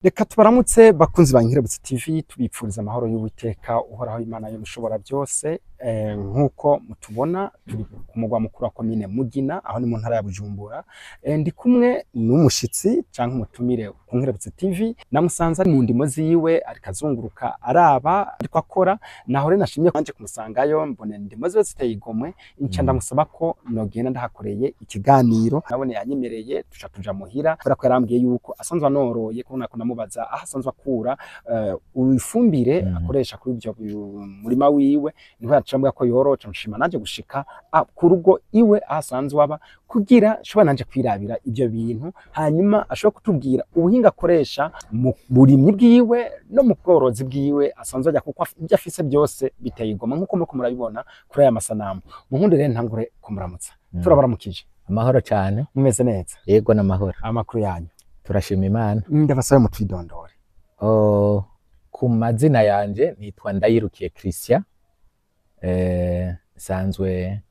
Reka tubaramutse bakunzi ba Nkirebutse TV, tubipfuriza amahoro y'Uwiteka Uhoraho Imana y'umushobora byose. Nk'uko mutubona, turi ku mugwa mukuru wa komine Mugina, aho ni mu ntara ya Bujumbura. Ndi kumwe n'umushitsi canke umutumire ku Nkirebutse TV. Namusanze ari mu ndimo ziwe, ariko azunguruka araba, ariko akora. Naho rero nashimye kwanje kumusangayo, mbone indimo ziwe ziteye igomwe, nca ndamusaba ko nogenda ndahakoreye ikiganiro. Nabone yanyemereye, tuca tuja muhira, kubera ko yarambwiye yuko asanzwe anoroye, kubona ko namubaza aho asanzwe akura ifumbire akoresha kuri ibyo murima wiwe, niho yaciye ambwira ko yoroca. Nshima nanje gushika ku rugo iwe aho asanzwe aba, kugira nshobora nanje kwirabira ibyo bintu, hanyuma ashobora kutubwira ubuhinga akoresha mu burimyi bwiwe no mu bworozi bwiwe asanzwe ajya, kuko ibyo afise byose biteye igomwe nk'uko muriko murabibona kuri aya masanamu. Munkundire rero ntangure kumuramutsa. Turabaramukije. Amahoro cyane. Mumeze neza? Yego, n'amahoro. Amakuru yanyu? Turashima Imana. Ndabasaba mutwidondore. Oh, ku mazina yanje nitwa Ndayirukiye Christian. Nsanzwe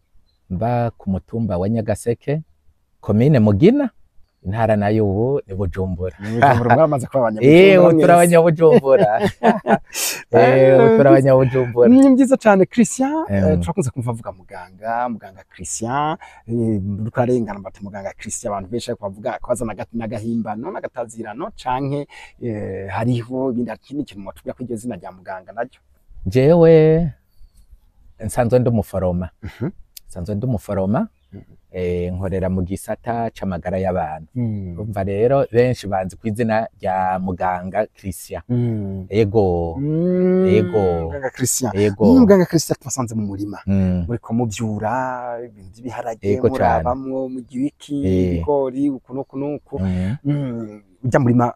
mba ku mutumba wa Nyagaseke, komine Mugina, intara nayo ubu ni Bujumbura. Ni Bujumbura, mwamaze kuba abanyabujumbura Ubu mwese. turi abanyabujumbura. Ubu turi abanyabujumbura. Ni byiza cyane, Christian. Turakunze kumva avuga muganga, muganga Christian, turarengana bati muganga Christian. Abantu benshi ariko bavuga ko bazana n'agahimbano n'agatazirano, canke hariho ibindi, ikindi kintu mwatubwira ko iryo zina rya muganga naryo? Jewe nsanzwe ndi umuforoma. Nsanzwe ndi umuforoma. Nkorera mu gisata c'amagara y'abantu. Urumva rero benshi banzi ku izina rya muganga Christian. Ego. Ego. Muganga Christian. Ego. Muganga Christian, twasanze mu murima muriko muvyura ibintu by'ibiharage, Ego cane. murabamwo mugira iki, ibigori, uku n'uku n'uku. Ujya murima,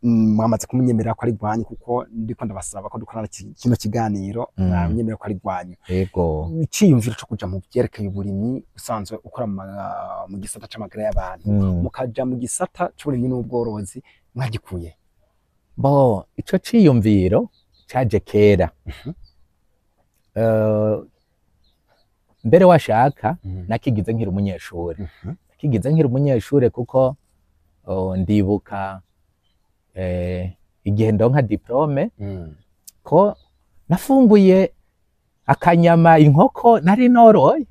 mwamaze kumunyemerera ko ari gwanyu, kuko ndiko ndabasaba ko dukorana kino kiganiro, mwamenyemera ko ari gwanyu. Ego. Iciyumviro co kuja mu vyerekeye uburimyi, usanzwe ukora mu gisata c'amagara y'abantu, mukaja mu gisata c'uburimyi n'ubworozi, mwagikuye? Bo, ico ciyumviro caje kera. Mbere washaka nakigize nkiri umunyeshuri. Nakigize nkiri umunyeshuri kuko, oh, ndibuka igihe ndonka diplôme ko nafunguye akanyama, inkoko nari noroye.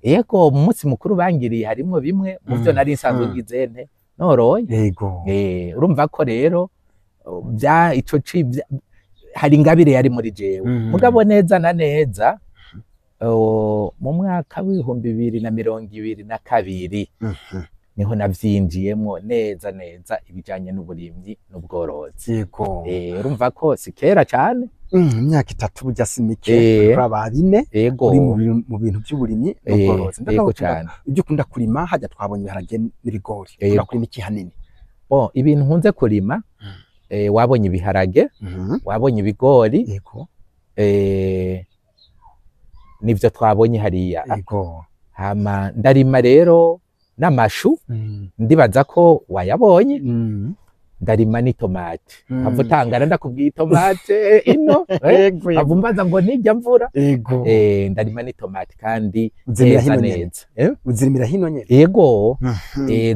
Yego, mu munsi mukuru bangiriye harimwo bimwe mu vyo nari nsanzwe ngize nte noroye. Urumva ko rero, oh, bya ico ci hari ingabire yari muri jewe. Mugabo neza na neza, oh, mu mwaka w'2022 niho navyinjiyemwo neza neza ibijanye n'uburimyi n'ubworozi. Urumva ko si kera cane. Imyaka 3 burya si mike. Kuraba 4 uri mu bintu by'uburimyi n'ubworozi. Mbega Ego cane. Ibyo ukunda kurima, hajya twabonye ibiharage n'ibigori, ukunda kurima iki hanini? Bon, ibintu nkunze kurima, wabonye ibiharage, wabonye ibigori, nivyo twabonye hariya. Hama ndarima rero n'amashu, ndibaza ko wayabonye. Ndarima n'itomate. Hava utangara ndakubwiye itomate ino, hava umbaza ngo nijya mvura. Ndarima n'itomate kandi Uzirimira neza hino nyene? neza. Eh? Uzirimira hino nyene? Yego.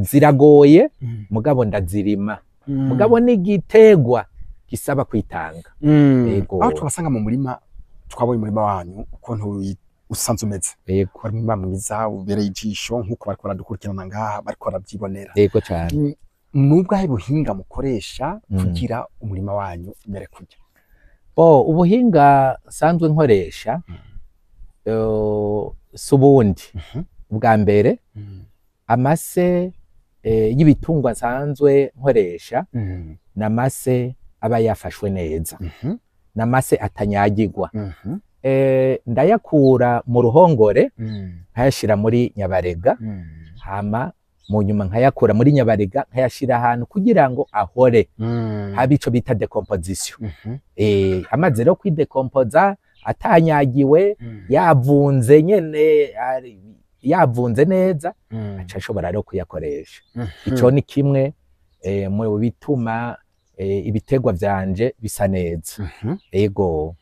Ziragoye, mugabo ndazirima. Mugabo n'igiterwa gisaba kwitanga. Yego. Aho tubasanga mu murima, twabonye umurima wanyu ukuntu usanzwe umeze. Wari umurima mwiza ubereye ijisho, nk'uko bariko baradukurikirana ngaha bariko baravyibonera. Yego cane. Nubwahe buhinga mukoresha kugira umurima wanyu umere kurya? Bo, ubuhinga nsanzwe nkoresha, si ubundi. Ubwa mbere, amase y'ibitungwa nsanzwe nkoresha n'amase aba yafashwe neza, n'amase atanyagirwa. Ndayakura mu ruhongore nkayashira muri nyabarega, hama mu nyuma nkayakura muri nyabarega nkayashira ahantu kugira ngo ahore, habe ico bita décomposition. Amaze rero kwidekompoza, atanyagiwe, yavunze nyene, yavunze neza, aca ashobora rero kuyakoresha. Ico ni kimwe mu bituma ibiterwa vyanje bisa neza. Ego.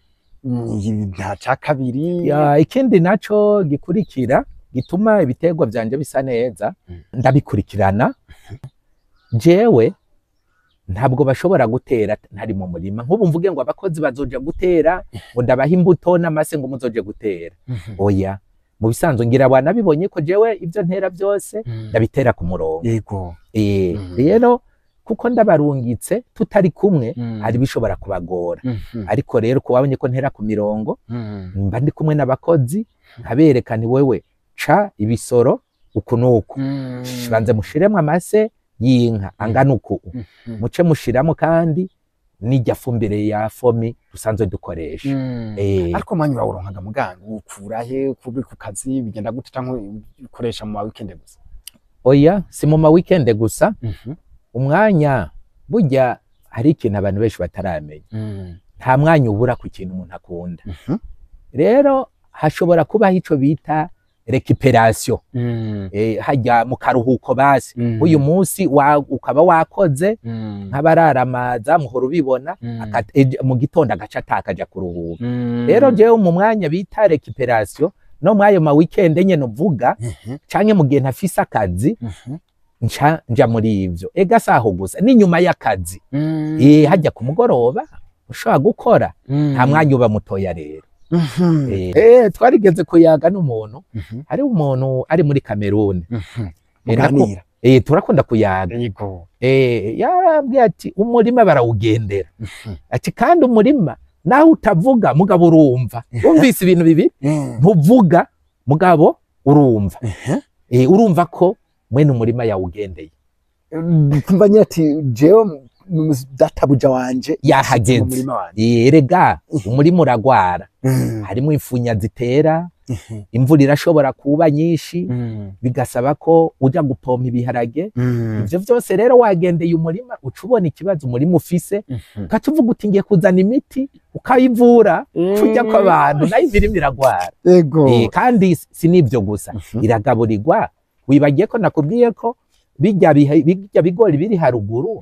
Nta ca kabiri? Ya, ikindi naco gikurikira gituma ibiterwa vyanje bisa neza, ndabikurikirana. Jewe Ntabwo bashobora gutera ntari mu murima. Nk'ubu mvuge ngo abakozi bazoja gutera, ngo ndabaha imbuto n'amase ngo muzoje gutera, oya. Mu bisanzwe ngira wanabibonye ko jewe ibyo ntera byose ndabitera ku murongo. Rero kuko ndabarungitse tutari kumwe, hari bishobora kubagora. Ariko rero ko wabonye ko ntera ku mirongo, mba ndi kumwe n'abakozi, nkabereka ni wewe ca ibisoro uku nuku, banze mushiremo amase y'inka angana uku, muce mushiramo kandi n'ijya fumbire ya FOMI dusanzwe dukoresha. Ariko mwanya urawuronkaga muganga, ukura he kubi ku kazi bigenda gute, canke ukoresha mu ma weekend gusa? Oya, si mu ma weekend gusa. Umwanya burya hari ikintu abantu benshi bataramenya: nta mwanya ubura ku kintu umuntu akunda. Rero hashobora kubaho ico bita récupération, hajya mu karuhuko basi uyu munsi ukaba wakoze, nk'abararamaza muhora ubibona, mu gitondo agaca atakaja kuruhuka. Rero jewe mu mwanya bita récupération, no mwayo ma weekend nyene uvuga, canke mu gihe ntafise akazi, nca nja muri ivyo. Ega saho gusa, n'inyuma y'akazi, hajya ku mugoroba ushobora gukora. Nta mwanya uba mutoya rero. Twarigeze kuyaga n'umuntu, hari umuntu ari muri Cameroon. Muganira? Turakunda kuyaga. Yarambwiye ati umurima barawugendera, ati kandi umurima nawe utavuga mugabo urumva. Wumvise ibintu bibiri: ntuvuga mugabo urumva. Urumva ko mwene umurima yawugendeye. Kumva nyine ati jewe databuja wanje yahageze mu murima wanje. Erega umurima uragwara, harimo imfunya zitera, imvura irashobora kuba nyinshi, bigasaba ko uja gupompa ibiharage. Ivyo vyose rero wagendeye umurima uca ubona ikibazo umurima ufise, ugaca uvuga uti ngiye kuzana imiti, ukayivura. Kurya kw'abantu nayo imirima iragwara. Kandi si n'ivyo gusa, iragaburirwa. Wibagiye ko nakubwiye ko bijya bigori biri haruguru,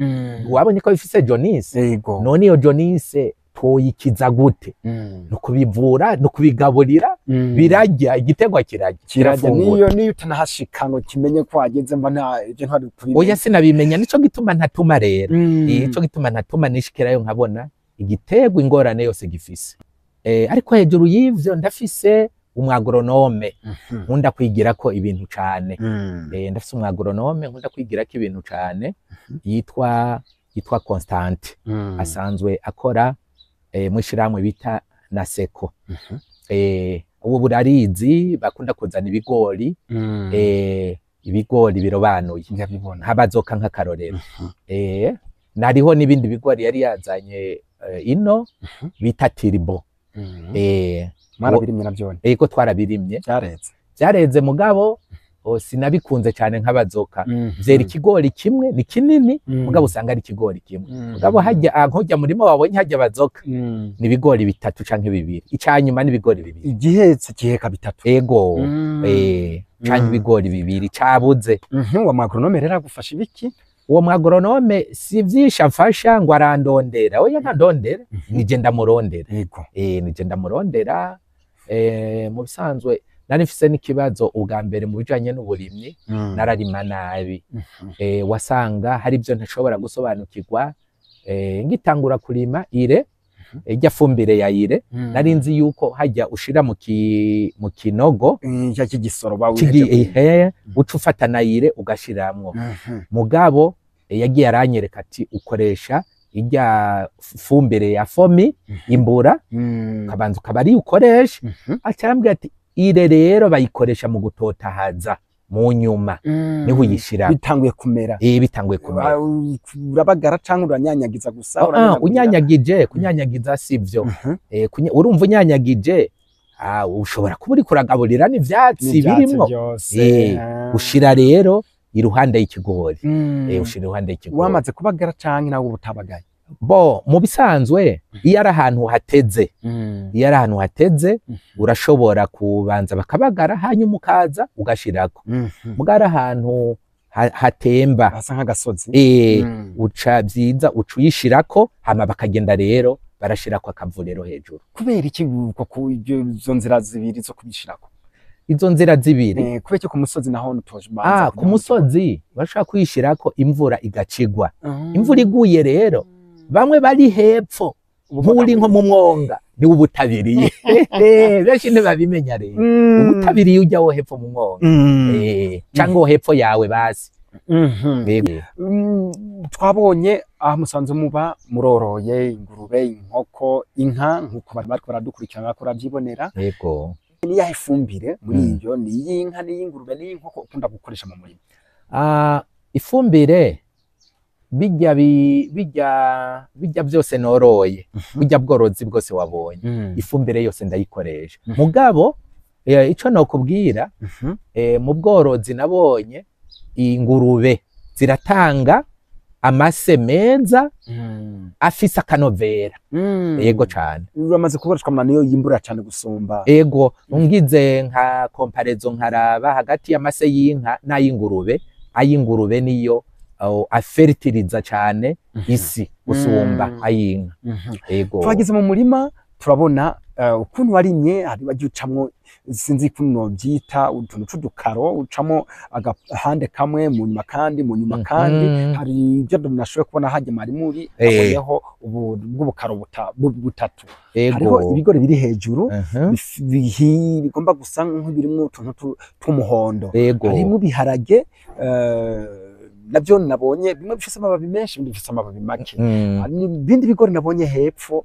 wabonye ko bifise jaunisse? None iyo jaunisse twoyikiza gute? Ni ukubivura, ni ukubigaburira. Birarya, igiterwa kirarya. Kirarya. Kirafungura. Niyo utanahashika ngo kimenye ko wageze, mba nta ibyo ntwari kubimenya. Oya, sinabimenya, nico gituma ntatuma rero. Nico gituma ntatuma, nishikirayo nkabona igiterwa ingorane yose gifise. Ariko hejuru y'ivyo ndafise umwagronome nkunda kwigirako ibintu cane. Ndafise umwagronome nkunda kwigirako ibintu cane, yitwa Constante, asanzwe akora mw'ishirahamwe bita Naseko. Ubu burarizi bakunda kuzana ibigori, ibigori birobanuye, Ndabibona. nk'abazoka nk'akarorero. Nariho n'ibindi bigori yari yazanye ino bita Tiribo. Mwarabirimye navyone? Ego, twarabirimye. Byareze? Byareze, mugabo sinabikunze cyane nk'abazoka. Vyera ikigori kimwe, ni kinini, mugabo usanga ari ikigori kimwe. Mugabo hajya nkujya murima wabonye hajya bazoka, ni ibigori bitatu canke bibiri, icanyuma ni ibigori bibiri. Igihetse giheka bitatu? Ego. Canke ibigori bibiri cabuze. Wa mwagronome rero agufasha ibiki? Uwo mwagronome si vyinshi amfasha ngo arandondera, oya, ntandondera, nije ndamurondera. Nije ndamurondera. Mu bisanzwe nari mfise n'ikibazo ubwa mbere mu bijanye n'uburimyi, nararima nabi. Wasanga hari ibyo ntashobora gusobanukirwa. Ngitangura kurima urée, ijya fumbire ya urée, nari nzi yuko hajya ushira mu kinogo Ya kigisoro ehe, uca ufata na urée ugashiramwo. Mugabo yagiye aranyereka ati ukoresha ijya fumbire ya FOMI imbura, ukabanza ukaba ariyo ukoresha. Aca arambwira ati urée rero bayikoresha mu gutotahaza, mu nyuma niho uyishira. Bitanguye kumera? Bitanguye kumera. Urabagara canke uranyanyagiza gusa? Ah, Uramenagurira? Unyanyagije, kunyanyagiza sivyo. Urumva unyanyagije, ushobora kuba uriko uragaburira n'ivyatsi N'ivyatsi birimwo. vyose. Ushira rero iruhande y'ikigori. Ushira iruhande y'ikigori. Wamaze kubagara canke nawe uba utabagaye? Bo mu bisanzwe iyo ari ahantu hateze, iyo ari ahantu hateze, urashobora kubanza bakabagara, hanyuma ukaza ugashirako. Muga ari ahantu hatemba, hasa nk'agasozi, uca vyiza uca uyishirako, hama bakagenda rero barashirako akavurero hejuru. Kubera iki uko ku izo nzira zibiri zo kubishirako? Izo nzira zibiri. Kubera ko ku musozi naho nutoje banza. Ku musozi bashaka kuyishirako imvura igacigwa. Imvura iguye rero bamwe bari hepfo, nk'uri nko mu mwonga niwe ubutabiriye. Benshi ntibabimenya rero. Ubutabiriye ujya wo hepfo mu mwonga, cyangwa wo hepfo yawe basi. Twabonye aho musanze muba muroroye ingurube, inkoko, inka, nkuko bariko baradukurikirana bariko baravyibonera. Yego. Niyahe ifumbire muri iyo, ni iy'inka, n'iy'ingurube, n'iy'inkoko ukunda gukoresha mu murima? Ifumbire bijya bijya byose noroye, bijya bworozi bwose wabonye, ifumbire yose ndayikoresha. Mugabo ico nokubwira, mu bworozi nabonye ingurube ziratanga amase meza afise akanovera. Yego cane. Uramaze kukoreshwa niyo yimbura cane gusumba. Ego, ungize nka comparaison nkaraba hagati y'amase y'inka n'ay'ingurube, ay'ingurube niyo afertiliza cane isi gusumba ay'inka. Ego. Twageze mu murima turabona ukuntu warimye, hari bagiye ucamwo, sinzi ukuntu novyita, utuntu c'udukaro ucamo agahande kamwe mu nyuma kandi mu nyuma kandi, hari ibyo nashoboye kubona hajya mwari muri aboneho ubu bw'ubukaro butatu. Hariho ibigori biri hejuru bigomba gusa nk'ibirimwo utuntu tw'umuhondo, harimo ibiharage nabyo nabonye bimwe bifise amababi menshi ibindi bifise amababi make. Ibindi bigori nabonye hepfo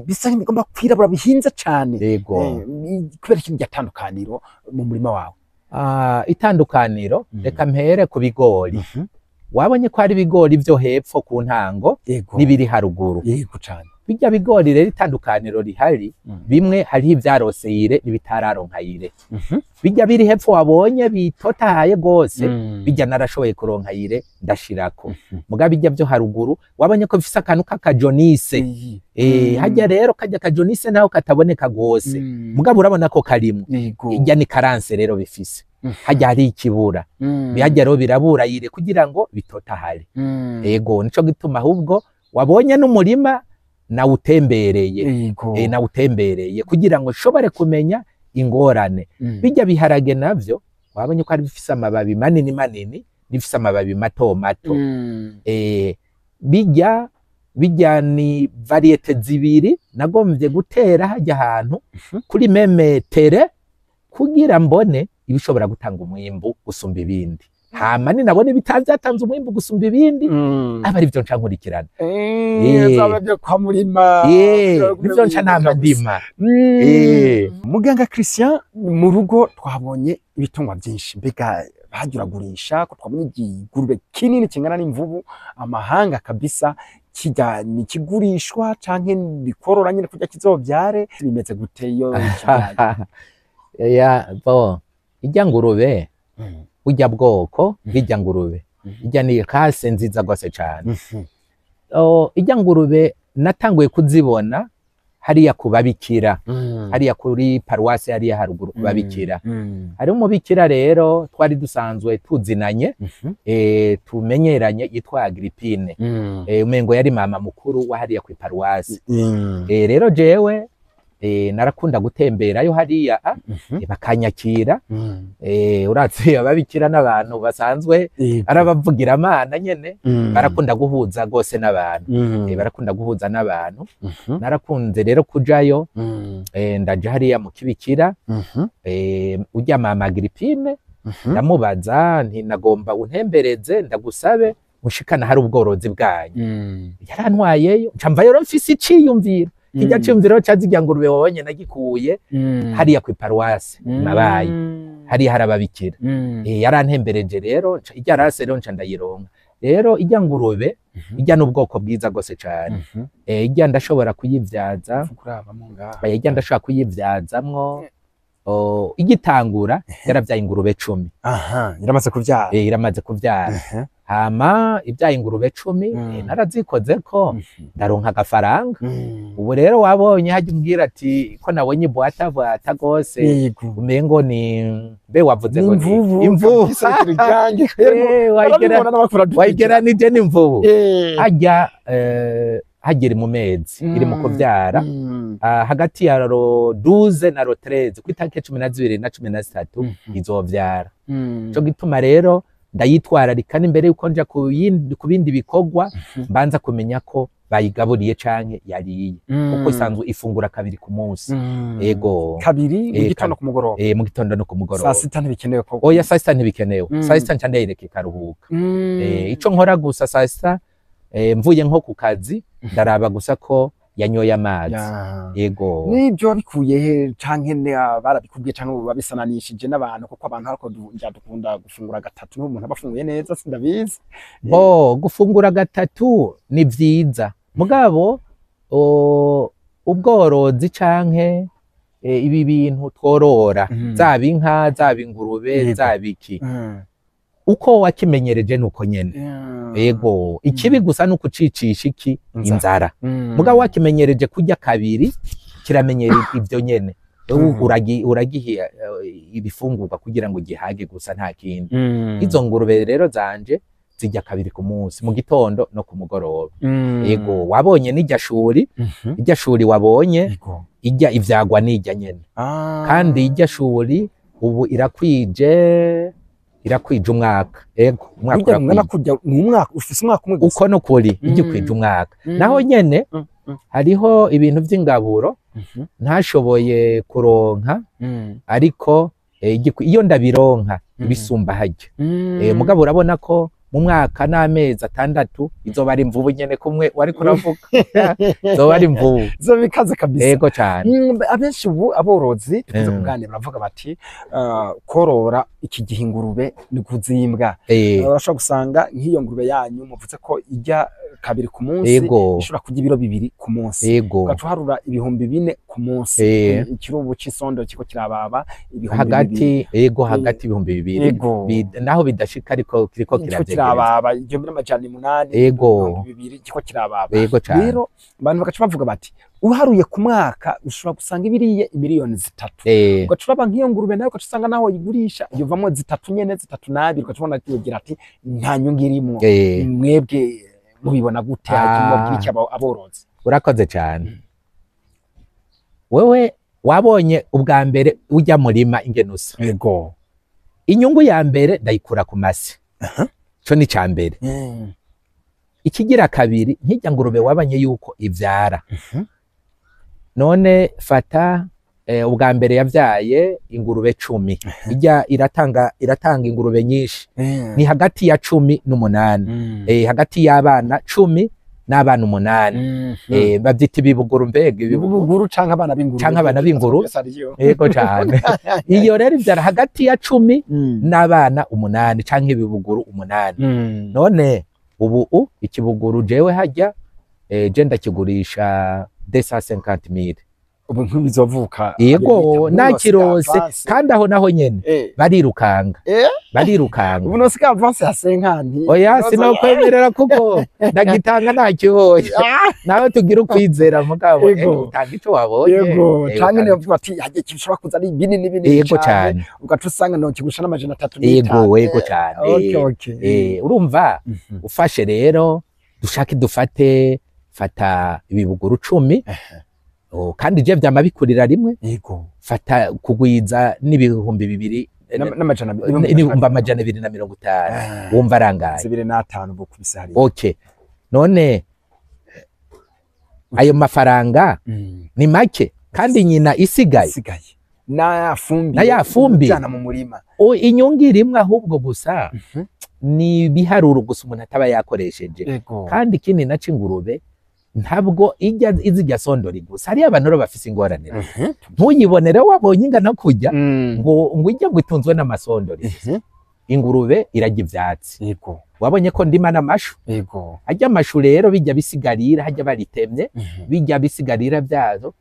bisa nk'ibigomba kwirabura bihinze cane. Kubera ikintu gitandukaniro mu murima wawe? Itandukaniro reka mpere ku bigori. Wabonye ko ari ibigori byo hepfo ku ntango n'ibiri haruguru. Yego cane. Bijya bigori rero itandukaniro rihari, bimwe hariho ivyarose yire n'ibitararonka yire. Bijya biri hepfo wabonye bitotahaye gose, bijya narashoboye kuronka yire ndashirako. Muga bijya byo haruguru wabonye ko bifise akantu k'akajonise. Hajya rero kajya kajonise naho kataboneka gose. Mugabo urabona ko karimo. Ijya ni karanse rero bifise. Hajya hari ikibura. Bijya rero birabura yire kugira ngo bitotahare. Yego, nico gituma ahubwo wabonye n'umurima nawutembereye. Nawutembereye kugira ngo nshobore kumenya ingorane. Bijya biharage navyo wabonye ko ari bifise amababi manini manini n'ifise amababi mato mato. Bijya ni variete zibiri nagomvye gutera hajya ahantu kuri memetere kugira mbone ibishobora gutanga umwimbu gusumba ibindi. Hama ni nabone bitavyatanze umwimbu gusumba ibindi, aba arivyo nca nkurikirana. Azaba byo kwa murima. Nivyo nca nama ndima. Muganga Christian, mu rugo twabonye ibitungwa byinshi, mbega bahagiragurisha ko twabonye igurube kinini kingana n'imvubu, amahanga kabisa, kijya ni kigurishwa canke bikorora nyine kujya kizovyare, bimeze gute iyo kibyaye? Ya bo ijya ngurube, ujya bwoko bw'ijya ngurube, ijya ni kase nziza gose cyane. Ijya ngurube natanguye kuzibona hariya kubabikira, hariya kuri paruwasi hariya haruguru kubabikira. Hari umubikira rero twari dusanzwe tuzinanye, tumenyeranye, yitwa Agrippine. Umengo yari mama mukuru wa hariya ku paruwasi. Rero jewe narakunda gutemberayo hariya, bakanyakira. Uratse ababikira n'abantu basanzwe arabavugira amana nyene, barakunda guhuza gose n'abantu. Barakunda guhuza n'abantu. Narakunze rero kujayo, ndaja hariya mu kibikira, ujya mama Agrippine, ndamubaza nti nagomba untembereze ndagusabe ushikana hari ubworozi bwanyu. Yarantwayeyo nca mvayo rero mfise iciyumviro. Kijya ciyumviro cazirya ngurube wabonye nagikuye hariya ku paruwasi nabaye hariya harababikira. Yarantembereje rero ijya rase rero nca ndayironka. Rero ijya ngurube ijya n'ubwoko bwiza gose cane. Ijya ndashobora kuyivyaza, ijya ndashobora kuyivyazamwo. Igitangura yaravyaye ingurube 10. Iramaze kuvyara. Iramaze kuvyara. Hama ibyaye ingurube 10, narazikoze ko ndaronka agafaranga. Ubu rero wabonye hajya umbwira ati ko nabonye bwata bwata gose, umengo ni mbe wavuze ngo ni imvubu. Wayigeranije n'imvubu. Hajya Hagera mu mezi, iri mu kuvyara. Hagati ya le 12 na le 13, ku itariki 12 na 13, izovyara. Ico gituma rero ndayitwararika n'imbere yuko nja ku bindi bikorwa, mbanza kumenya ko bayigaburiye canke yariye, kuko isanzwe ifungura kabiri ku munsi. Ego. Kabiri mu Eh, gitondo, ku mugoroba? Mu gitondo no ku mugoroba. Saa sita ntibikenewe ko? Oya, saa sita ntibikenewe. Saa sita nca ndayireka ikaruhuka. Ico nkora gusa saa sita, mvuye nko ku kazi, ndaraba gusa ko yanyoye amazi. Yego. Nibyo wabikuye he, canke barabikubwiye, canke babisananishije n'abantu? Kuko abantu ariko njya dukunda gufungura gatatu, n'ubu umuntu aba afunguye neza, sindabizi. Bo gufungura gatatu ni vyiza, mugabo ubworozi canke ibi bintu tworora, zaba inka, zaba ingurube, zaba iki, uko wakimenyereje nuko nyene. Yego, ikibi gusa ni ukucicisha iki? Inzara. Inzara. Mugabo wakimenyereje kurya kabiri, kiramenyera ivyo nyene. Wewe uragiha ibifungurwa kugira ngo gihage gusa, nta kindi. Izo ngurube rero zanje zijya kabiri ku munsi, mu gitondo no ku mugoroba. Yego, wabonye n'irya shuri, irya shuri wabonye, ijya ivyagwa n'ijya nyene. Kandi irya shuri ubu irakwije umwaka. Yego, umwaka Burya rungana urakwije. kurya ni umwaka, ufise umwaka umwe gusa. Uko nukuri, ijya ikwije umwaka. Naho nyene hariho ibintu vy'ingaburo ntashoboye kuronka, ariko iyo ndabironka ibisumba harya. Mugabo urabona ko mu mwaka n'amezi 6 izoba ari imvubu nyene, kumwe wariko uravuga, izoba ari imvubu. Zo bikaze kabisa. Yego cane. Abenshi ubu aborozi tukunze kuganira baravuga bati korora iki gihe ingurube ni kuzimbwa. Urashobora gusanga nk'iyo ngurube yanyu muvuze ko ijya kabiri ku munsi, ishobora kurya ibiro 2 ku munsi, ugaca uharura 4000 ku munsi. Ikirubu c'isondo kiko kirababa 2000. Hagati, yego, hagati 2000. Naho bidashika, ariko kiriko Kiko kiravyegereza. kirababa 1800, 2000 kiko kirababa. Yego cane. Rero abantu bagaca bavuga bati uharuye ku mwaka ushobora gusanga ibiriye imiliyoni 3. Ugaca uraba nk'iyo ngurube nawe, ugaca usanga naho wayigurisha yovamwo 3 nyene, 3 n'abiri, ugaca ubona yogira ati nta nyungu irimwo. Mwebwe mubibona gute? Mubwira iki aborozi? Urakoze cane. Wewe wabonye ubwa mbere ujya murima ingene usa. Inyungu ya mbere ndayikura ku mase, ico ni ca mbere. Ikigira kabiri, nk'irya ngurube wabanye yuko ivyara. None fata ubwa mbere yavyaye ingurube 10, ijya iratanga ingurube nyinshi, ni hagati ya 18, hagati y'abana 10 n'abana 8. Bavyita ibibuguru, mbega ibibuguru. Ibibuguru canke abana b'ingurube. Canke abana b'ingurube. Yose ariyo. Yego cane. Iyo rero ivyara hagati ya 10 n'abana 8 canke ibibuguru 8. None ubu ikibuguru jewe hajya je ndakigurisha 250,000. Ubu nk'ibizovuka. Yego, nakirose. Kandi aho naho nyene barirukanga. Barirukanga. Ubu nosiga avance ya 50. Oya, sinokwemerera kuko ndagitanga ntakibonye. Nawe tugira ukwizera, mugabo utanga ico wabonye. Yego, canke utanga niyo vuga ati hagiye kishobora kuza ari binini binini Yego cane. Ugaca usanga no kigusha n'305. Yego cane. Okay. Urumva, ufashe rero dushake dufate, fata ibibuguru 10. Oh, kandi je vyama bikurira rimwe. Fata kugwiza n'2000 N'amajana abiri. n'250,000. Wumva arangaye? 25 ubu kubise hariya. Okay, none ayo mafaranga ni make, kandi nyina isigaye. Isigaye na fumbire. Na ya fumbire. Ujana mu murima. Inyungu irimwe ahubwo gusa ni ibiharuro gusa umuntu ataba yakoresheje. Kandi ikindi naco, ingurube ntabwo ijya izijya sondori gusa. Hariyo abantu rero bafise ingorane, ntuyibonere wabonye ingana kurya ngo ijya ngo itunzwe n'amasondori. Ingurube irarya ivyatsi. Wabonye ko ndima n'amashu. Harya amashu rero bijya bisigarira hajya baritemye, bijya bisigarira vyazo,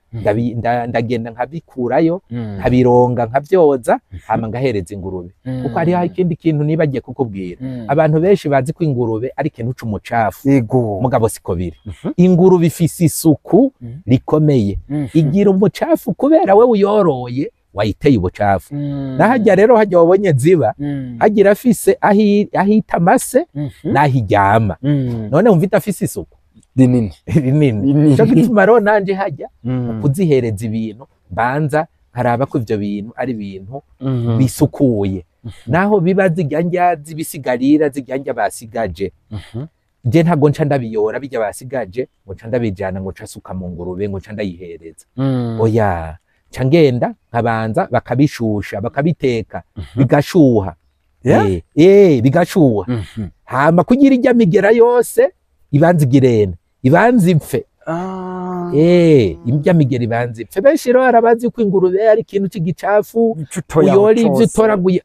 ndagenda nkabikurayo, nkabironga, nkavyoza, hama ngahereza ingurube. Kuko hariho ikindi kintu nibagiye kukubwira. Abantu benshi bazi ko ingurube ari ikintu c'umucafu, mugabo siko biri. Ingurube ifise isuku rikomeye. Igira umucafu kubera we uyoroye wayiteye ubucafu. Nahajya rero hajya wabonye ziba hagira afise ahita amase n'aho iryama. None wumva idafise isuku? Rinini. Rinini. Rinini. Cyo gituma rero nanje hajya kuzihereza ibintu, mbanza nkaraba ko ivyo bintu ari ibintu bisukuye, naho biba zirya ndya z'ibisigarira, zirya ndya basigaje, je ntabwo nca ndabiyora bijya basigaje ngo nca ndabijana, ngo nca suka mu ngurube, ngo nca ndayihereza. Oya, nca ngenda nkabanza bakabishusha, bakabiteka bigashuha. Bigashuha, hama kugira irya migera yose ibanza igirene, ibanza ipfe. Irya migera ibanza ipfe. Benshi rero barabazi ko ingurube ari ikintu c'igicafu, uyora ivyo utoraguye.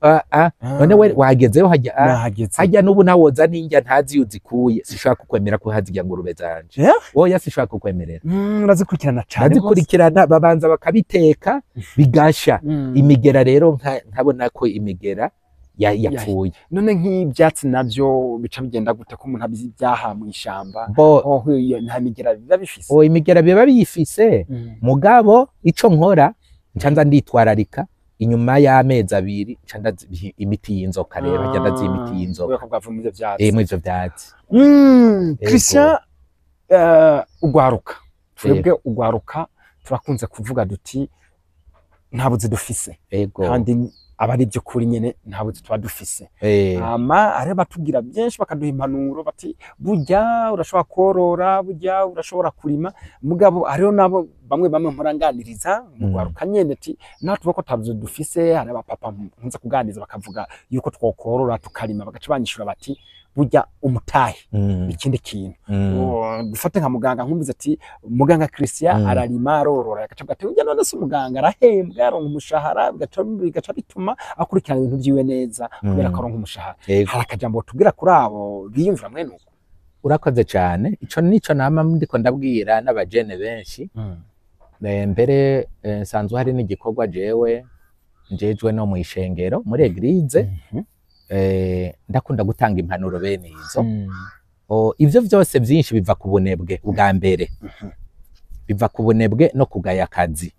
None we wagezeyo hajya? Nahageze. Hajya n'ubu nawoza n'indya ntazi iyo uzikuye, sishobora kukwemera ko hazirya ngurube zanje. Oya, sishobora kukwemerera. Urazikurikirana cane. Ndazikurikirana. Babanza bakabiteka bigasha, imigera rero nkabona ko imigera yapfuye. None nk'ibyatsi navyo bica bigenda gute, ko umuntu abizi ibyaha mu ishamba? Bo Hoho iyo nta migera biba bifise? O, imigera biba biyifise, mugabo ico nkora, nca nza nditwararika, inyuma y'amezi 2 nca ndaziha imiti y'inzoka. Rero hajya ndaziha imiti y'inzoka. Kubera ko bwavuye muri ivyo vyatsi. Muri ivyo vyatsi. Yego. Christian, ugwaruka, twebwe ugwaruka turakunze kuvuga duti nta buzi dufise, kandi aba ari byo kuri nyene, nta buzi tuba dufise. Hama hariho batubwira byinshi, bakaduha impanuro bati burya urashobora korora, burya urashobora kurima. Mugabo hariho nabo bamwe bamwe mporanganiriza mu rwaruka nyene ati naho tuvuga ko atabuzi dufise, hari abapapa nkunze kuganiriza bakavuga yuko twokorora tukarima, bagaca banyishura bati burya umutahe ikindi kintu. Dufate nka muganga, nkumbuze ati muganga Christian ararima, arorora, agaca avuga ati burya none se umuganga arahembwa, aronka umushahara, bigaca bituma akurikirana ibintu vyiwe neza kubera ko aronka umushahara. Hari akajambo tubwira kuri abo biyumvira mwene uko? Urakoze cane. Ico nico nama ndiko ndabwira n'abajene benshi. Mbere nsanzwe hari n'igikorwa jewe njejwe no mw'ishengero, muri église. Ndakunda gutanga impanuro bene izo. Ivyo vyose vyinshi biva ku bunebwe. Ubwa mbere biva ku bunebwe no kugaya akazi.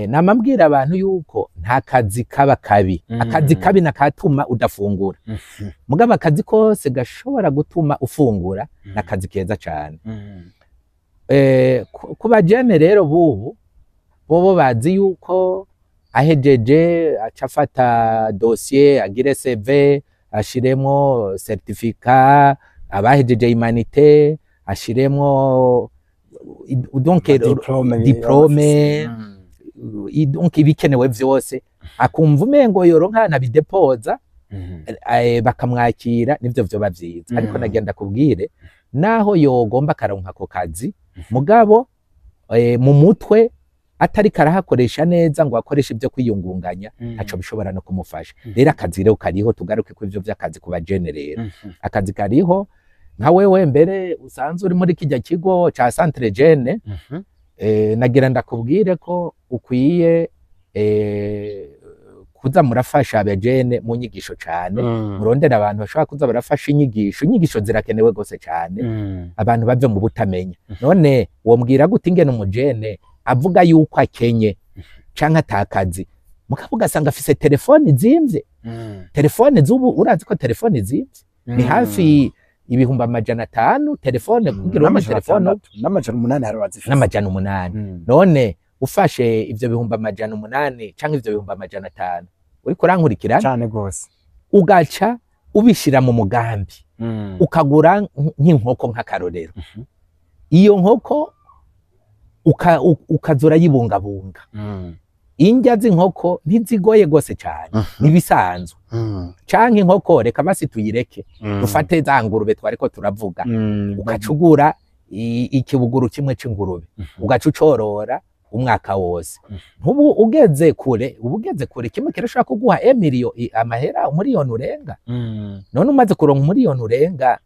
Nama mbwira abantu yuko nta kazi kaba kabi. Akazi kabi nakatuma udafungura, mugabo akazi kose gashobora gutuma ufungura n'akazi keza cane. Ku bajene rero bubu, bobo bazi yuko ahejeje aca afata dossier, agire CV, ashiremwo certificat, abahejeje humanités ashiremwo donc diplôme, diplôme, donc ibikenewe vyose, akumva umengo yoronka nabidepoza, bakamwakira, nivyo vyoba vyiza. Ariko nagenda kubwire, naho yogomba akaronka ako kazi, mugabo mu mutwe atari karahakoresha neza ngo akoreshe ibyo kwiyungunganya, ntaco bishobora no kumufasha. Rero akazi rero kariho. Tugaruke ku ivyo vy'akazi ku bajene rero. Akazi kariho. Nka wewe mbere usanzwe uri muri kijya kigo ca centre jeune, nagira ndakubwire ko ukwiye kuza murafasha abajene mu nyigisho cane. Murondera abantu bashobora kuza barafasha inyigisho. Inyigisho zirakenewe gose cane, abantu bave mu butamenya. None wombwira gute ingene umujene avuga yuko akenye canke atakazi, mugabo ugasanga afise telefone zimvye? Telefone z'ubu, urazi ko telefone zimvye, ni hafi 500,000 telefone kugira uronke telefone. N'800 hari abazifise. N'800. None ufashe ivyo 800,000 canke ivyo 500,000, uriko urankurikirana? Cane gose. Ugaca ubishira mu mugambi, ukagura nk'inkoko nk'akarorero, iyo nkoko ukaza urayibungabunga. Indya z'inkoko ntizigoye gose cane, nibisanzwe. Canke inkoko reka basi tuyireke, dufate za ngurube twariko turavuga. Ugaca ugura ikibuguru kimwe c'ingurube, ugaca ucorora umwaka wose. Ntubu ugeze kure, ubu ugeze kure. Kimwe kirashobora kuguha emiliyo, amahera 1 miliyoni urenga. None umaze kuronka 1 miliyoni urenga,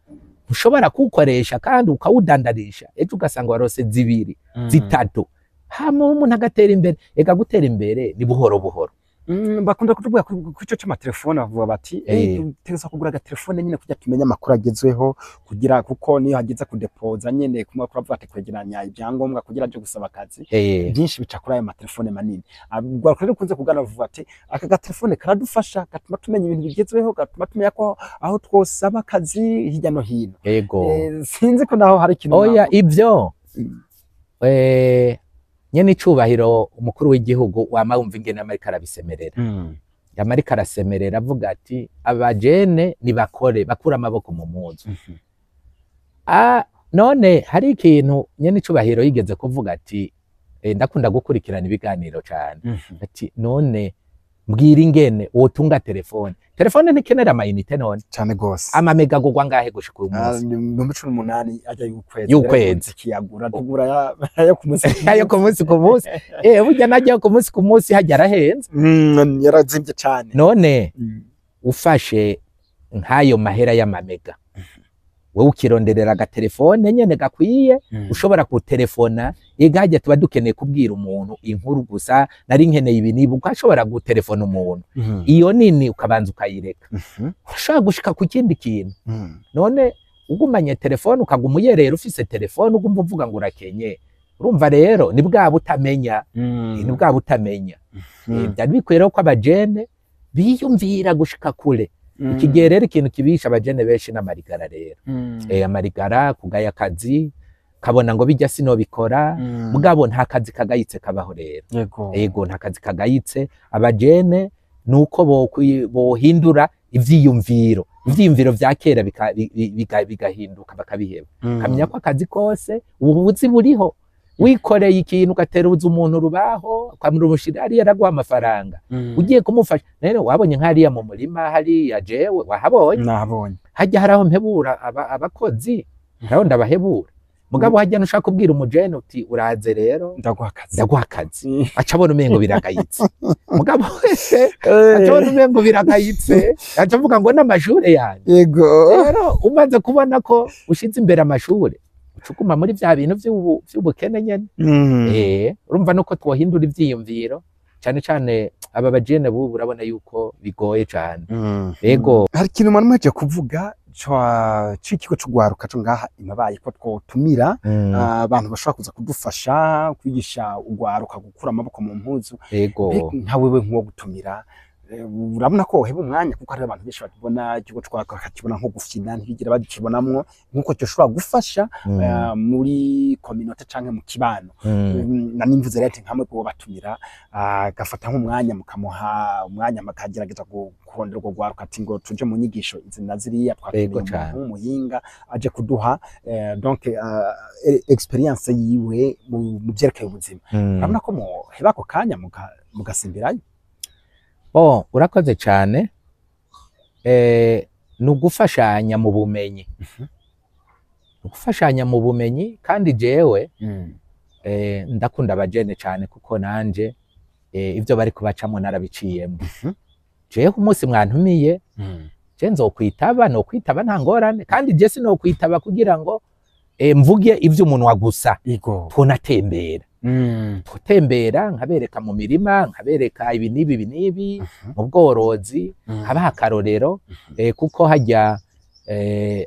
ntushobora kuwukoresha kandi ukawudandarisha, ejo ugasanga warose zibiri, zitatu, hama umuntu agatera imbere? Ega gutera imbere ni buhoro buhoro. Bakunda kutuvuga ku ico c'amatelefone, bavuga bati "Dutegerezwa kugura agatelefone nyene kugira tumenye amakuru agezweho, kugira kuko niyo hageze kudepoza nyene kumwe kuravuga ati kwegeranya ibyangombwa kugira aje gusaba akazi, byinshi bica kuri ayo matelefone manini." Ubwo rero ukunze kugana bavuga ati aka gatelefone karadufasha, gatuma tumenya ibintu bigezweho, gatuma tumenya ko aho twosaba akazi hirya no hino. Sinzi ko naho hari ikintu Oya, mwavuga. Ivyo nyene icubahiro umukuru w'igihugu wama wumva ingene amariko arabisemerera, amariko arasemerera avuga ati abajene nibakore, bakure amaboko mu muzu. None hari ikintu nyene icubahiro yigeze kuvuga ati ndakunda gukurikirana ibiganiro cane, ati none mbwira ingene wotunga telefone, telefone ntikenera ama unités none? Cane gose. Ama méga agurwa ngahe gushika uyu Ah, munsi? ni 18,000 ajya y'ukwezi. Y'ukwezi. Kiyagura tugura ayo ku munsi. Ayo ku munsi ku munsi, burya najya ku munsi ku munsi hajya arahenze. Yarazimvye cane. None ufashe nk'ayo mahera y'ama méga, wowe ukironderera agatelefone nyene gakwiye, ushobora gutelefona igajya, tuba dukeneye kubwira umuntu inkuru gusa, nari nkeneye ibi niba ukashobora gutelefona umuntu, iyo nini ukabanza ukayireka, ushobora gushika ku kindi kintu. None ugumanye telefone ukaguma uyerera ufise telefone, ugumva uvuga ngo urakenye, urumva rero ni bwa butamenya, ni bwa butamenya. Byari bikwiye rero ko abajene biyumvira gushika kure. Iki gihe rero ikintu kibisha abajene benshi n'amarigara rero. Amarigara, kugaya akazi, kabona ngo bijya sinobikora. Mugabo nta kazi kagayitse kabaho rero. Ego, nta kazi kagayitse. Abajene nuko bohindura ivyiyumviro vya kera bigahinduka, bakabiheba, kamenya ko akazi kose ubuzi buriho. Wikoreye ikintu ugateruza umuntu urubaho ukamurushira hariya, araguha amafaranga. Ugiye kumufasha rero, wabonye nk'hariya mu murima hariya, jewe wahabonye? Nahabonye. Hajya hari aho mpebura abakozi, hariho ndabahebura. Mugabo hajya ntushaka kubwira umujene uti uraze rero Ndaguha akazi. ndaguha akazi, aca abona umengo biragayitse. Mugabo wese aca abona umengo biragayitse, aca avuga ngo n'amashure yanjye. Rero umaze kubona ko ushize imbere amashure, uca uguma muri vya bintu vy'ubukene nyene. Urumva nuko twohindura ivyiyumviro, cane cane aba bajene bubu, urabona yuko bigoye cane. Ego. Hari ikintu mwari muhejeje kuvuga c'ikigo c'ugwaruka co ngaha imabaye, ko twotumira abantu bashobora kuza kudufasha kwigisha ugwaruka gukura amaboko mu mpuzu. Mbega nka wewe nk'uwo gutumira, urabona ko woheba umwanya? Kuko hari abantu benshi babibona ikigo c'ugwaruka bakakibona nko gufyina, ntibigira bakibonamwo nk'uko gishobora gufasha muri communauté canke mu kibano. Na nimvuze rero ati nkamwe bwo batumira, gafata nk'umwanya, mukamuha umwanya, mukagerageza kurondera urwo rwaruka ati ngo tuje mu nyigisho izi na ziriya, twatumiye umuntu w'umuhinga aje kuduha donc expérience yiwe mu vyerekeye ubuzima. Urabona ko muheba ako kanya mugasimbirayo? Bon, urakoze cane. Ni ugufashanya mu bumenyi, ni ugufashanya mu bumenyi. Kandi jewe ndakunda abajene cane, kuko nanje ivyo bari kubacamwo narabiciyemo. Jewe umunsi mwantumiye, je nzokwitaba, nokwitaba nta ngorane. Kandi je sinokwitaba kugira ngo mvuge ivy'umunwa gusa. Twonatembera, twotembera nkabereka mu mirima, nkabereka ibi n'ibi, ibi n'ibi mu bworozi, habaha akarorero, kuko hajya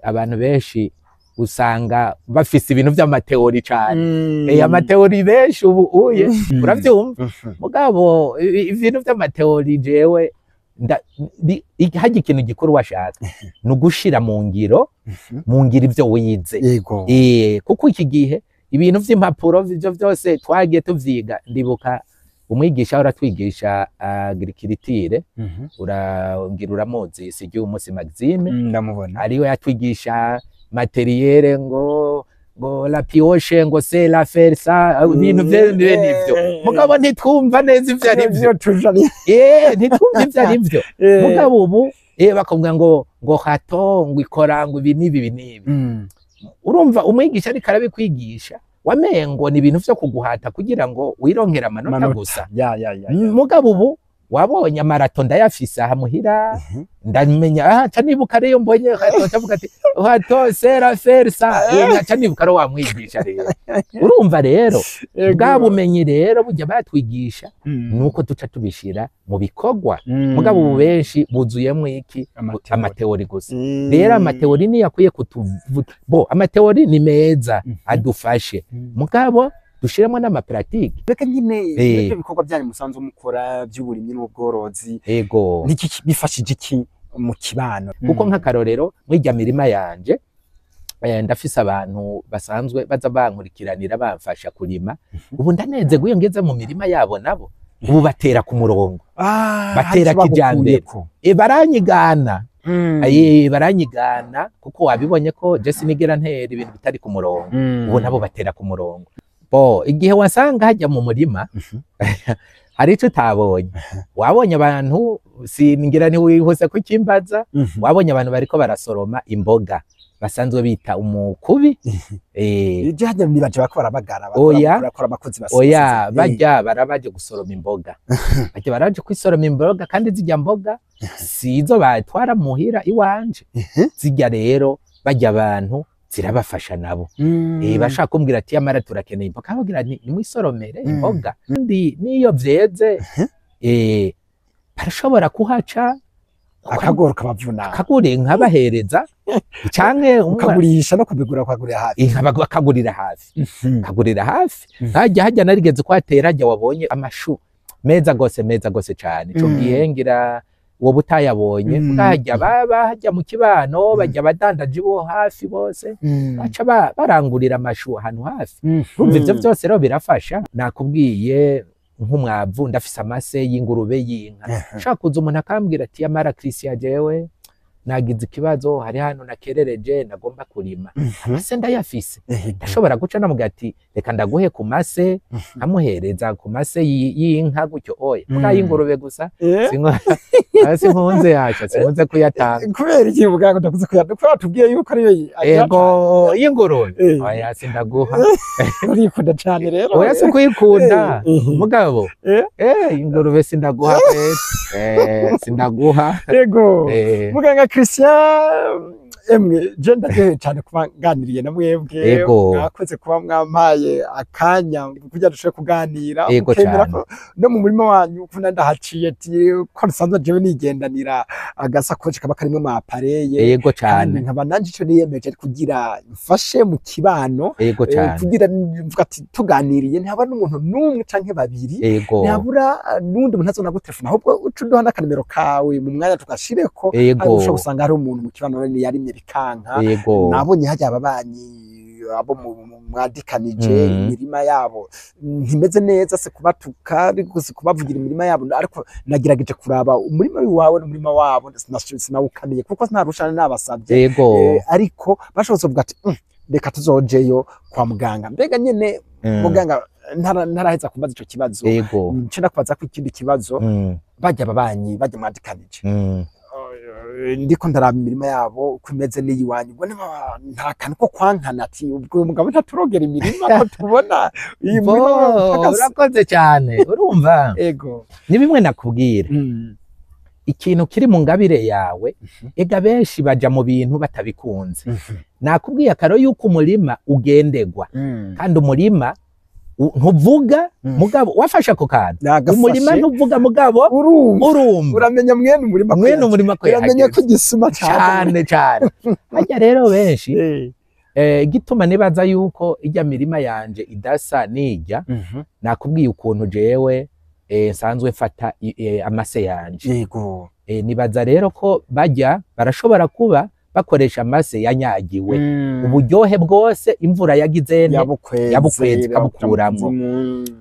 abantu benshi usanga bafise ibintu vy'ama théories cane, ama théories benshi ubu uye, uravyumva? Mugabo ibintu vy'ama théories jewe hajya ikintu gikuru washaka ni ugushira mu ngiro, mu ngiro ivyo wize. Kuko iki gihe ibintu vy'impapuro ivyo vyose twagiye tuvyiga. Ndibuka umwigisha ahora atwigisha agriculture, urangira uramuzi, Sigiye umunsi Maxime. Ndamubona. Ariwe yatwigisha matériel, ngo la pioche, ngo c'est la faire ça, ibintu vye nivyo. Mugabo ntitwumva neza ivyo ari vyo. Ntitwumva ivyo ari vyo. Mugabo ubu bakubwira ngo hato ngo ikora ngo ibi n'ibi, ibi n'ibi. Urumva umwigisha ariko arabikwigisha, wamengo ni ibintu vyo kuguhata kugira ngo wironkere amanota Amanota. gusa. Ya ya ya. Mugabo ubu Wabonye amarato ndayafise aha muhira, ndamenya nca nibuka rero mbonye râteau, nca mvuga ati râteau sert à faire ça. Nca nibuka rero wamwigisha rero. Urumva rero bwa bumenyi rero burya batwigisha, nuko duca tubishira mu bikorwa. Mugabo ubu benshi buzuyemwo iki? Ama théories. Ama théories gusa. Rero ama théories niyo akwiye kutuvuta bo. Ama théories ni meza, adufashe, mugabo dushiremo n'ama pratiques. Reka nyine ibyo bikorwa byanyu musanzwe mukora by'uburimyi n'ubworozi, niki bifashije iki mu kibano? Kuko nk'akarorero mw'irya mirima yanje, ndafise abantu basanzwe baza bankurikiranira, bamfasha kurima. Ubu ndanezerwa iyo ngeze mu mirima yabo, nabo ubu batera ku murongo, batera hari icyo kijambere. bagukuyeko. Baranyigana. Aye, baranyigana, kuko wabibonye ko je sinigera ntera ibintu bitari ku murongo. Ubu nabo batera ku murongo. Bo igihe wasanga hajya mu murima hari ico utabonye, wabonye abantu, singira ntiwihuse kukimbaza, wabonye abantu bariko barasoroma imboga basanzwe bita umukubi. Ibyo hajya nibaje bako barabagara, Oya. bakora abakozi basize. Oya, bajya barabaje gusoroma imboga, bajya baraje kwisoroma imboga, kandi zijya mboga sizo batwara muhira iwanje. Zijya rero bajya abantu zirabafasha nabo. Bashaka kumbwira ati yamara turakeneye imboga, nkababwira nti nimwisoromere imboga. Kandi n'iyo vyeze, barashobora kuhaca. Akagoro kabavuna. Akagure nkabahereza canke ukagurisha no kubigura, ukagurira hafi. Bakagurira hafi, kagurira hafi. Hajya narigeze kuhatera, hajya wabonye amashu meza gose, meza gose cane. Ico gihe ngira wowe utayabonye. Bwajya baba hajya mu kibano, bajya abadandaji bo hafi bose, baca barangurira amashu ahantu hafi. Urumva ivyo byose rero birafasha. Nakubwiye nk'umwavu, ndafise amase y'ingurube, y'inka. Ushaka kuza umuntu akambwira ati yamara Christian, jewe nagize ikibazo, hari hano nakerereje, nagomba kurima, amase ndayafise. Ndashobora guca namubwira ati reka ndaguhe ku mase, nkamuhereza ku mase y'inka gutyo. Oya, mbwa y'ingurube gusa sinkunze yaca, sinkunze kuyatanga. Kubera iki ubwango ndakuze kuya? Kubera tubwiye yuko ariyo agira. Ego, y'ingurube. Oya, sindaguha. Urikunda cane rero. Oya, si kuyikunda. Mugabo ingurube sindaguha pe, sindaguha. Ego. Muganga Christian, emwe je ndaryohewe cyane kuba nganiriye na mwebwe. Mwakoze kuba mwampaye akanya kugira dushobore kuganira, mukemera ko no mu murima wanyu ko ndahaciye, ati ko nsanzwe jewe nigendanira agasakoshi kaba karimwo ama appareils, kandi nkaba nanje ico niyemeje kugira mfashe mu kibano, kugira mvuga ati tuganiriye ntihaba n'umuntu n'umwe canke babiri, ntihabura n'undi muntu azona gutelefona, ahubwo uca uduha n'akanimero kawe mu mwanya tugashireko. Ariko ushobora gusanga hari umuntu mu kibano yarimye bikanka. Nabonye hajya ababanyi abo mwadikanije, imirima yabo ntimeze neza, se kubatuka ariko si kubavugira imirima yabo, ariko nagerageje kuraba umurima wawe n'umurima wabo, sinawukamiye kuko nta rushana nabasabye. Ariko bashobotse kuvuga ati reka tuzojeyo kwa muganga." Mbega nyene, muganga, ntaraheza kubaza ico kibazo, nce ndakubaza ko ikindi kibazo. Bajya ababanyi bajya mwadikanije, ndiko ndaraba imirima yabo uko imeze n'iyiwanyu, ubwo niba nta kantu ko kwankana, ati ubwo uyu mugabo ntaturogera imirima ko tubona iyi murima Bo, utagase? Urakoze cyane, urumva ni bimwe nakubwira, ikintu kiri mu ngabire yawe. Ega benshi baja mu bintu batabikunze. Nakubwiye akaro yuko umurima ugendegwa, kandi umurima ntuvuga. Mugabo wafashe ako kantu. Nagafashe. Umurima ntuvuga, mugabo urumva. Urumva. Uramenya mwene umurima ko mwene umurima ko uramenya yahageze. Ko igisuma cane cane. Harya rero benshi, igituma nibaza yuko ijya mirima yanje idasa nijya, nakubwiye ukuntu jewe nsanzwe mfata amase yanje. Nibaza rero ko bajya barashobora kuba bakoresha amase yanyagiwe, uburyohe bwose imvura yagize nte? Yabukweze. Yabukweze ikabukuramwo.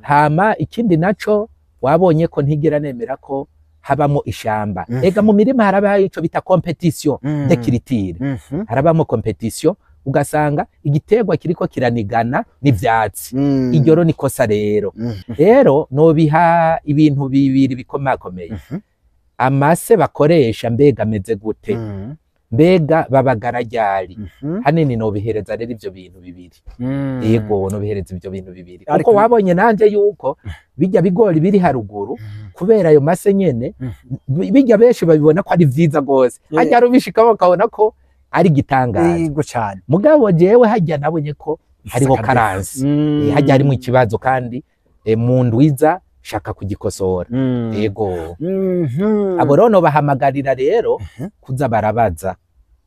Hama ikindi naco, wabonye ko ntigera nemera ko habamo ishamba. Ega mu mirima harabaho ico bita compétition de culture. Harabamo compétition, ugasanga igiterwa kiriko kiranigana n'ivyatsi. Iryo ni kosa rero. Rero nobiha ibintu bibiri bikomakomeye: amase bakoresha mbega ameze gute? Mbega babagara ryari? Hanini nobihereza rero ivyo bintu bibiri. Yego, nobihereza ivyo bintu bibiri, kuko wabonye nanje yuko bijya bigori biri haruguru kubera ayo mase nyene, bijya benshi babibona ko ari vyiza gose, hajya rubishika bakabona ko ari gitangaza. Yego cyane. Mugabo jewe hajya nabonye ko hariho carence, hajya harimo ikibazo, kandi mu ndwiza shaka kugikosora. Yego. Abo rero bahamagarira rero kuza barabaza,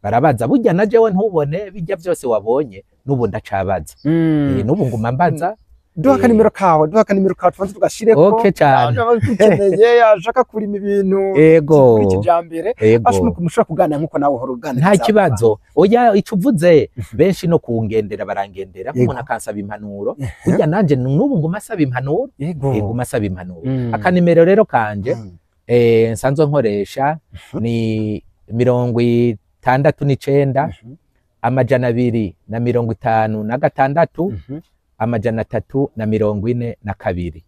barabaza. Burya na jewe ntubone bijya byose wabonye, n'ubu ndacabaza. N'ubu nguma mbaza. Duha akanimero kawe, duha akanimero kawe tubanze tugashireko. Okay cyane. Ukeneye ashaka kurima ibintu Ego. kuri kijambere, ashobora mushobora kuganira nkuko nawe uhora uganira. Nta kibazo. Oya, ico uvuze, benshi no kungendera barangendera, nk'umuntu akansaba impanuro. Burya nanje n'ubu nguma asaba impanuro. Nguma asaba impanuro. Akanimero rero kanje nsanzwe nkoresha ni 69 256 342.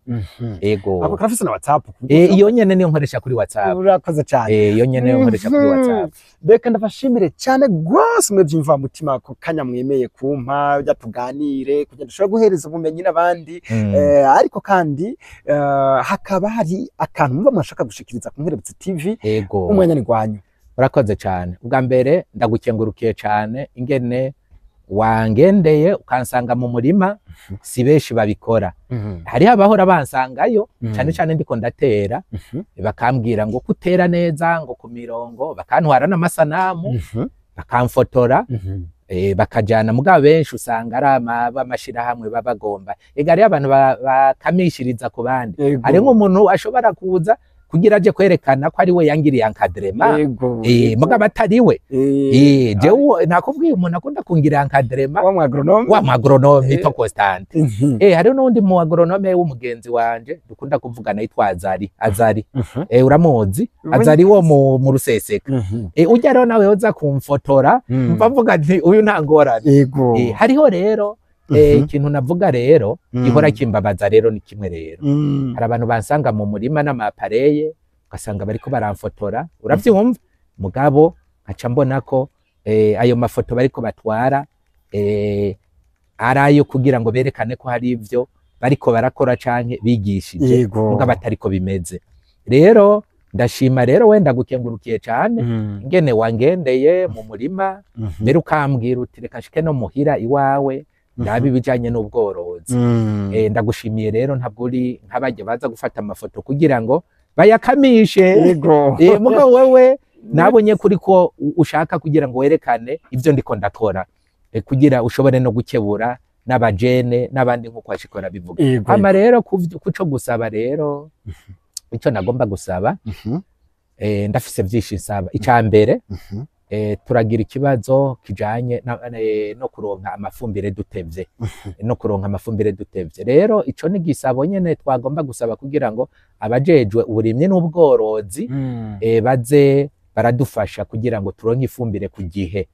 Ego. Ako karafise na WhatsApp? Iyo nyene niyo nkoresha kuri WhatsApp. Urakoze cyane. Iyo nyene niyo nkoresha kuri WhatsApp. Reka ndabashimire cyane rwose mwe byimva mutima ko kanya mwemeye kumpa bya tuganire kugira dushobore guhereza ubumenyi n'abandi. Ariko kandi hakaba hari akantu muba mwashaka gushikiriza ku Nkerebutsi TV. Ego. Umwanya ni gwanyu. Urakoze cyane. Ubwa mbere ndagukengurukiye cyane ingene wangendeye ukansanga mu murima, si benshi babikora. Hariho abahora bansangayo cyane cyane ndiko ndatera, bakambwira ngo kutera neza, ngo ku mirongo, bakantwara n'amasanamu, bakamfotora, bakajana. Mugabo benshi usanga ari b'amashirahamwe babagomba. Ega hariho abantu bakamishiriza ku bandi. Hari nk'umuntu ashobora kuza kugira aje kwerekana ko ari we yangiriye encadrement, mugabo atari we. Jewe nakubwiye umuntu akunda kungira encadrement, wa mu agronome, wa mu agronome yitwa Constant. Hariho n'undi mu agronome w'umugenzi wanje dukunda kuvugana yitwa Azari. Azari, uramuzi? Azari wo mu Ruseseka. Ujya rero nawe yoza kumfotora, mva mvuga nti uyu nta ngorane. Hariho rero ikintu navuga rero gihora kimbabaza rero ni kimwe rero. Hari abantu bansanga mu murima n'amapareye, ugasanga bariko baramfotora, uravyumva, mugabo nkaca mbona ko ayo mafoto bariko batwara ari ayo kugira ngo berekane ko hari ivyo bariko barakora canke bigishije, mugabo atariko bimeze. Rero ndashima rero wenda gukengurukiye cane ingene wangendeye mu murima, mbere ukambwira uti reka nshike no muhira iwawe ndabe ibijanye n'ubworozi. Ndagushimiye rero, ntabwo uri nk'abajya baza gufata amafoto kugira ngo bayakamishe. Mugabo wewe nabonye kuri ko ushaka kugira ngo werekane ivyo ndiko ndakora, kugira ushobore no gukebura n'abajene n'abandi nkuko washikora bivuga. Hama rero kuco gusaba rero, ico nagomba gusaba, ndafise vyinshi nsaba. Ica mbere, turagira ikibazo kijanye no kuronka amafumbire dutevye. No kuronka amafumbire dutevye rero ico ni gisabo nyene twagomba gusaba kugira ngo abajejwe uburimyi n'ubworozi baze baradufasha kugira ngo turonke ifumbire ku gihe.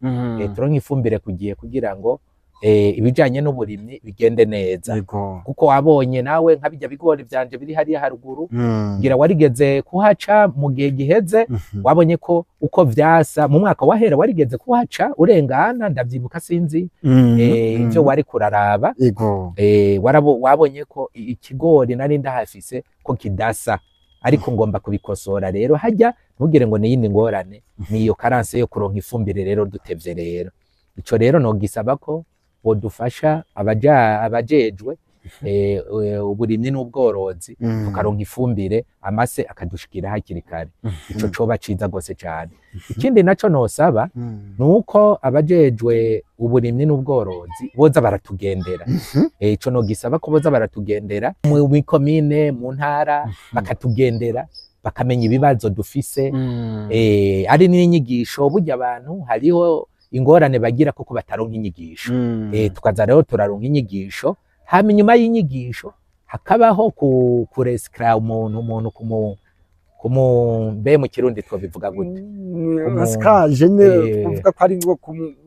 Turonke ifumbire ku gihe kugira ngo ibijanye n'uburimyi bigende neza. Kuko wabonye nawe nka bijya bigori vyanje biri hariya haruguru, ngira warigeze kuhaca mu gihe giheze, wabonye ko uko vyasa mu mwaka wahera warigeze kuhaca urengana, ndavyibuka sinzi ivyo wari kuraraba. Wabonye ko ikigori nari ndahafise ko kidasa, ariko ngomba kubikosora rero. Hajya ntugire ngo niyindi ngorane, niyo karanse yo kuronka ifumbire rero dutevye. Rero ico rero nogisaba ko bodufasha abajejwe uburimyi n'ubworozi, tukaronka ifumbire, amase akadushikira hakiri kare. Ico coba ciza gose cyane. Ikindi naco nosaba nuko abajejwe uburimyi n'ubworozi boza baratugendera. Ico nogisaba ko boza baratugendera mu mikomine, mu ntara, bakatugendera bakamenya ibibazo dufise. Ari n'inyigisho, burya abantu hariho ingorane bagira kuko bataronka inyigisho. Tukaza rero turaronka inyigisho, hama inyuma y'inyigisho hakabaho kuresikira umuntu mbe mu Kirundi twobivuga gute? Recyclage nyine kuvuga ko ari ngo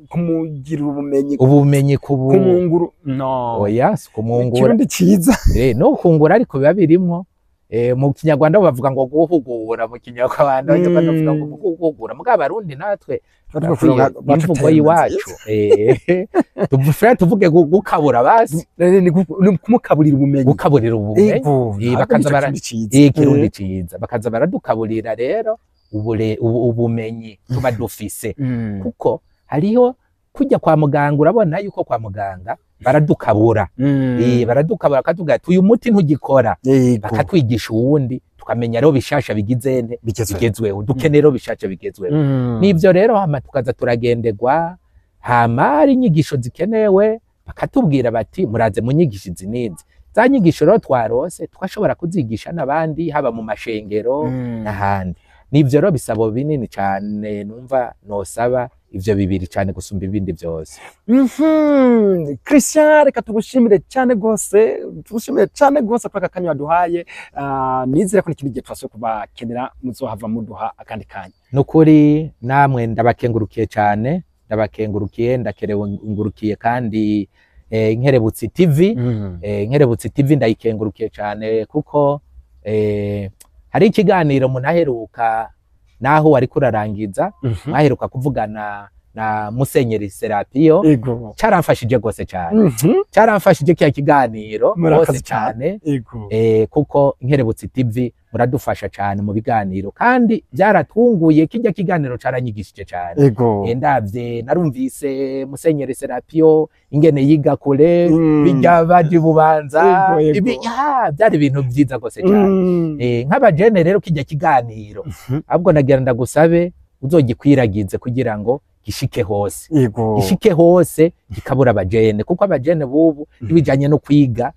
kumugira ubumenyi, ubumenyi kumunguru. No, oya, si kumungura. Ikirundi ciza. No kungura, ariko biba birimwo Mu Kinyarwanda bo bavuga ngo guhugura, mu Kinyarwanda bavuga ngo guhugura, mugabo Abarundi natwe turakwiye imvugo y'iwacu, tuvuge gukabura basi. Ni kumukaburira ubumenyi. Gukaburira ubumenyi. Ego, bakaza nico bara Kirundi ciza. Ikirundi ciza, bakaza baradukaburira rero ubumenyi tuba dufise, kuko hariho kujya kwa muganga, urabona yuko kwa muganga baradukabura, baradukabura bakatubwira ati uyu muti ntugikora, bakatwigisha uwundi, tukamenya rero bishasha bigize nte, bigezweho. Bigezweho, dukeneye rero bishasha bigezweho. Nivyo rero, hama tukaza turagenderwa, hama hari inyigisho zikenewe bakatubwira bati muraze mu nyigisho izi n'izi. Za nyigisho rero twarose twashobora kuzigisha n'abandi, haba mu mashengero n'ahandi. Nivyo rero bisabo binini cane numva nosaba, ivyo bibiri cane gusumba ibindi vyose. Christian, reka tugushimire cyane gose, tugushimire cyane gose kuri aka kanya waduhaye. Nizere ko n'ikindi gihe twasubiye kubakenera muzohava muduha akandi kanya. Nukuri namwe ndabakengurukiye cane, ndabakengurukiye, ndakerengurukiye kandi Nkerebutsi TV. Nkerebutsi TV ndayikengurukiye cane, kuko hari ikiganiro munaheruka naho wari kurarangiza, mwaheruka kuvugana na Musenyeri Serapiyo, caramfashije gose cane, caramfashije kiya kiganiro Murakoze gose cane. Kuko Nkerebutsi TV muradufasha cane mu biganiro, kandi byaratunguye, kijya kiganiro caranyigishije cane. Ndavye narumvise Musenyeri Serapiyo ingene yiga kure, bijya baje Bubanza, Ego, ego. ibi ya, byari ibintu vyiza gose cane. Nk'abajene rero kijya kiganiro, ahubwo nagira ndagusabe uzogikwiragize kugira ngo gishike hose, gishike hose, gikabura abajene, kuko abajene bubu ibijanye no kwiga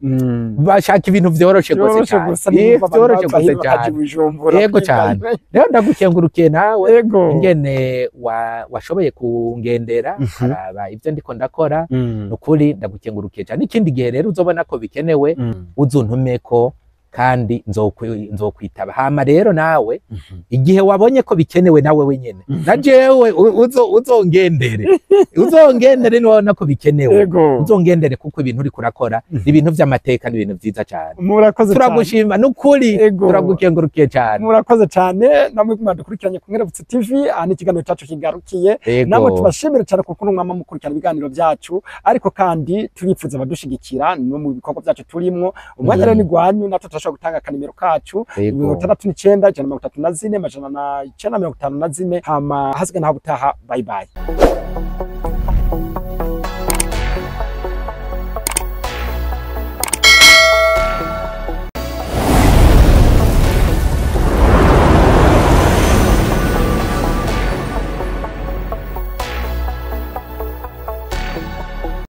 bashaka ibintu vyoroshe gose Vyoroshe cane. gusa, nimba abantu Vyoroshe bava gose hino bakaja cane. i Bujumbura Yego kwiga. cane. Rero ndagukengurukiye nawe ingene washoboye kungendera, ukaraba ivyo ndiko ndakora. Nukuri ndagukengurukiye cyane. Ikindi gihe rero uzobona ko bikenewe, uzuntumeko kandi nzokwitaba. Hama rero nawe igihe wabonye ko bikenewe, nawe wenyene na jewe uzongendere, uzongendere niwabona ko bikenewe, uzongendere, kuko ibintu uriko urakora ni ibintu vy'amateka, ni ibintu vyiza cane. Murakoze cyane. Turagushima nukuri. Turagukengurukiye cane. Murakoze cyane namwe mwadukurikiranye ku Nkerebutsi TV. Aha ni ikiganiro cyacu kigarukiye. Namwe tubashimire cyane kuko mwama mukurikirana ibiganiro byacu, ariko kandi turifuza abadushigikira no mu bikorwa byacu turimwo. Umwanya rero ni gwanyu, natwe turashobora gutanga akanimero kacu: 69 134 954. Hama hasigaye naho gutaha. Bye bye.